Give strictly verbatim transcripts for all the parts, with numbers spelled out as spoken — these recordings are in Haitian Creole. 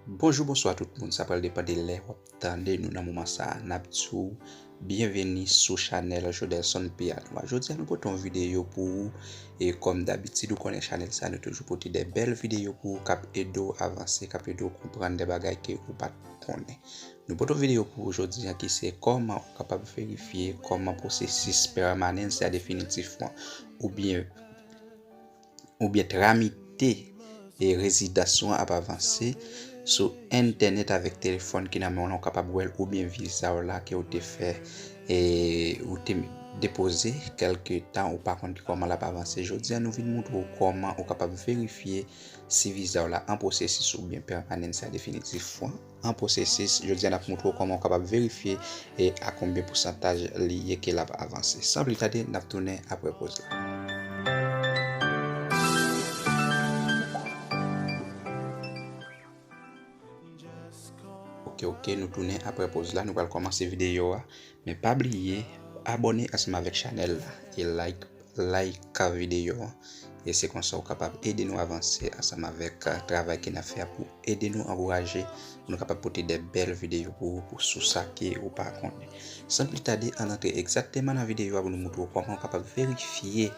Bonjou, bonswa tout moun. Sa pral depann de lè w ap tande nou nan moman sa a. N ap di w byenveni sou chanèl Jodelson P A twa. Jodi a, nou pote yon videyo pou ou. E kòm dabitid, ou konnen chanèl sa a, nou toujou pote de bèl videyo pou ou k ap ede w avanse, k ap ede w konprann de bagay ke ou pa t konnen. Nou pote yon videyo pou ou jodi a ki se kòman ou kapab verifye kòman pwosesis pèmanans a definitif ou an, oubyen oubyen tramite e rezidans ou an ap avanse sou entènèt avèk telefòn ki nan men w lan, ou kapab wè l, oubyen viza w la ke w te fè, e ou te depoze kèlke tan, ou pa konn kòman l ap avanse. Jodi a, nou vin montre w kòman ou kapab verifye si viza w la an pwosesis oubyen pèmanans a definitif ou an an pwosesis. Jodi a, n ap montre w kòman w kapab verifye e a konbyen pousantaj li ye ke l ap avanse. San pli tade, n ap tounen apre poz la. Oke, oke, nou tounen apre poz la. Nou pral kòmanse videyo a. Men pa bliye abòne ansanm avèk chanèl la e like, like videyo an. E se konsa ou kapab ede nou avanse ansanm avèk, uh, travay ke n ap fè a pou ede nou ankouraje pou nou kapab pote de bèl videyo pou ou, pou sou sa ke ou pa konnen. San pli tade, ann antre egzakteman nan videyo a pou nou montre w kòman ou kapab verifye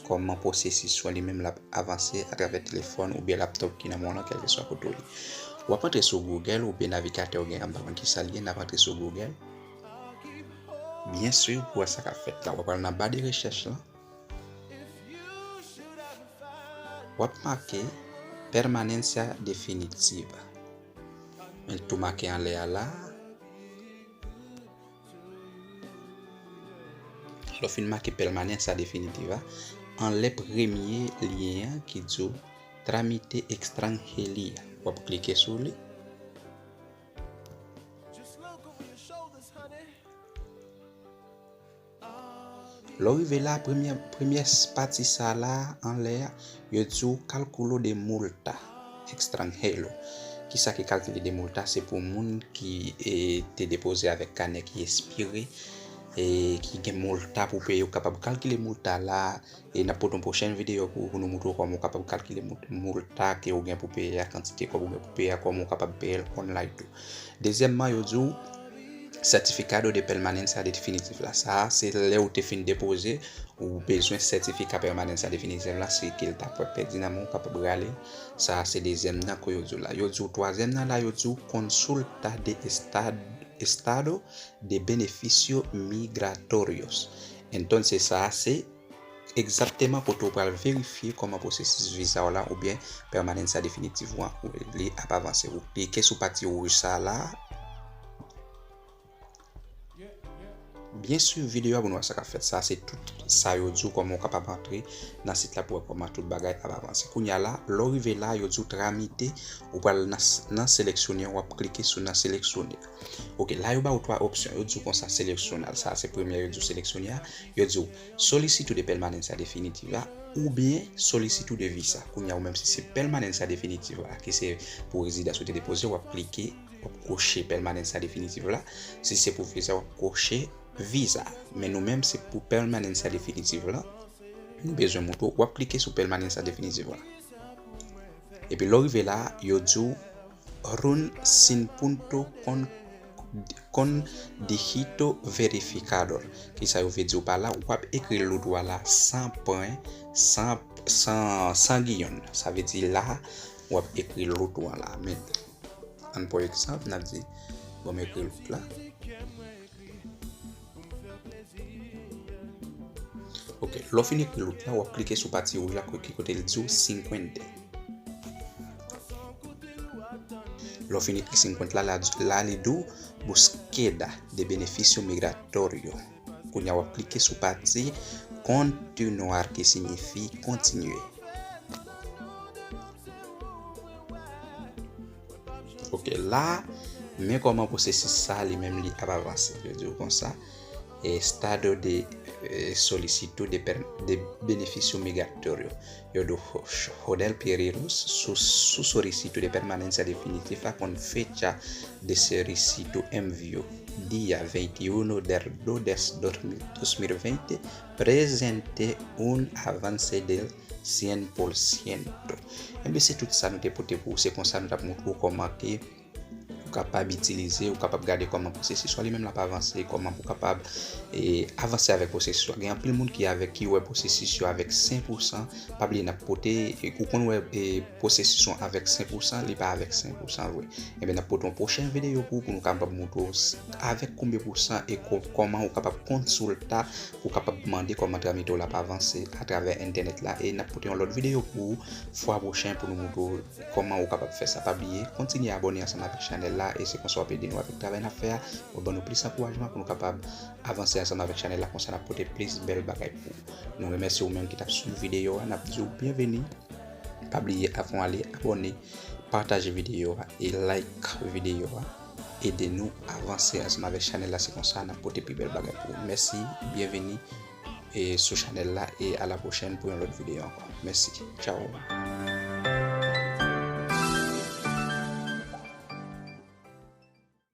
kòman pwosesis ou an li menm l ap avanse atravè telefòn oubyen laptòp ki nan men w lan, kèlkeswa kote w ye. W ap antre sou Google oubyen navigatè w gen an, m pa konn kisa l ye, n ap antre sou Google. Byen si, pou wè sa k ap fèt la, w ap al nan ba de rechèch lan. W ap make permanencia definitiva. Men tou make anlè a la. Lè w fin make permanencia definitiva, anlè premye lyen an ki di w tramite extranjería, w ap klike sou li. Lè w rive la, premyè, premyè pati sa la anlè a, yo di w cálculo de multa extranjero. Kisa ki calculo de multa? Se pou moun ki, e, te depoze avèk kanè ki espire, e ki gen multa pou peye, ou kapab kalkile multa la, e n ap pote yon pwochèn videyo pou, pou nou montre w kòman w kapab kalkile mou-, multa ke w gen pou peye a, kantite kòb ou gen pou peye a, kòman w kapab peye l online tou. Dezyèmman, yo di w certificado de permanencia definitiva. Sa a, se lè ou te fin depoze, ou bezwen sètifika pèmanans a definitif la, si ke l ta pèdi nan men w, ou kapab rale. Sa a, se dezyèm nan ke yo di w la. Yo di w twazyèm nan la, yo di w consulta de estad-, estado de beneficio migratorios. Entonces, sa a, se egzakteman kote w pral verifye kòman pwosesis viza w la oubyen pèmanans a definitif ou an, ou li ap avanse. Ou klike sou pati wouj sa a la. Byen si, videyo a pou nou wè sa k ap fèt. Sa se tout sa yo di w kòman w kapab antre nan sit la pou wè kòman tout bagay ap avanse. Kounye a la, lè w rive la, yo di w tramite, ou pral nan, nan seleksyone, w ap klike sou nan seleksyone. Oke, la yo ba w twa opsyon. Yo di w konsa, seleksyone a. Sa se premye yo di w seleksyone a. Yo di w solicitud de permanencia definitiva oubyen solicitud de visa. Kounye a ou menm si se permanencia definitiva ki se pou rezidans ou te depoze, w ap klike, w ap koche permanencia definitiva la. Si se pou viza, w ap koche viza. Men nou menm se pou permanencia definitiva la. Nou bezwen montre w, w ap klike sou permanencia definitiva la. Epi lè w rive la, yo di w run sin punto con, con dígito verificador. Kisa yo vle di w pa la? W ap ekri lout ou a la san pwen, san, san, san giyon. Sa vle di la, w ap ekri lout ou a la. Men, ann pran egzanp, n ap di, bon, m ekri lout la. Ok, lè w fin ekri lout la, w ap klike sou pati wouj la ki kote l di w cincuenta. Lè w fin ekri cincuenta la, la, la li di w búsqueda de beneficio migratorio. Kounye a w ap klike sou pati continuar ki siyifi kontinye. Ok, la, men kòman pwosesis sa li menm li ap avanse. Yo di w konsa, estado de, eh, solicitud de, per, de beneficio migratorio. Yo di w Jodel Pierre Rose, su, su solicitud de permanencia definitiva con fecha de solicitud envío día veintiuno del dos del dos mil veinte, presente un avance del cien por ciento. Enben, se tout sa nou te pote pou ou. Se konsa nou t ap montre w kòman ke ou kapab itilize, ou kapab gade kòman pwosesis ou li menm l ap avanse, kòman pou kapab e, avanse avèk pwosesis ou. Gen anpil moun ki avèk, ki wè pwosesis yo avèk sen pou san. Pa bliye n ap pote, e, ou konn wè e, pwosesis ou avèk sen pou san, li pa avèk sen pou san vre. Enben, n ap pote yon pwochen videyo pou ou, pou nou kapab montre w s- avèk konbyen pousan e kò- kòman ou kapab kont sou l ta, pou w kapab mande kòman tramite w l ap avanse atravè entènèt la. E n ap pote yon lòt videyo pou ou fwa pwochen pou nou montre w kòman ou kapab fè sa. Pa bliye, kontinye abòne ansanm avèk chanèl la e se konsa w ap ede nou avèk travay n ap fè a. W ap ban nou plis ankourajman pou nou kapab avanse ansanm avèk chanèl la, konsa n ap pote plis bèl bagay pou ou. Nou remèsye ou menm ki t ap swiv videyo a, n ap di w byenveni. Pa bliye, avan w ale, abòne, pataje videyo a e like videyo a. Ede nou avanse ansanm avèk chanèl la, se konsa n ap pote pi bèl bagay pou ou. Mèsi, byenveni e sou chanèl la e a la pwochèn pou yon lòt videyo ankò. Mèsi, tchao.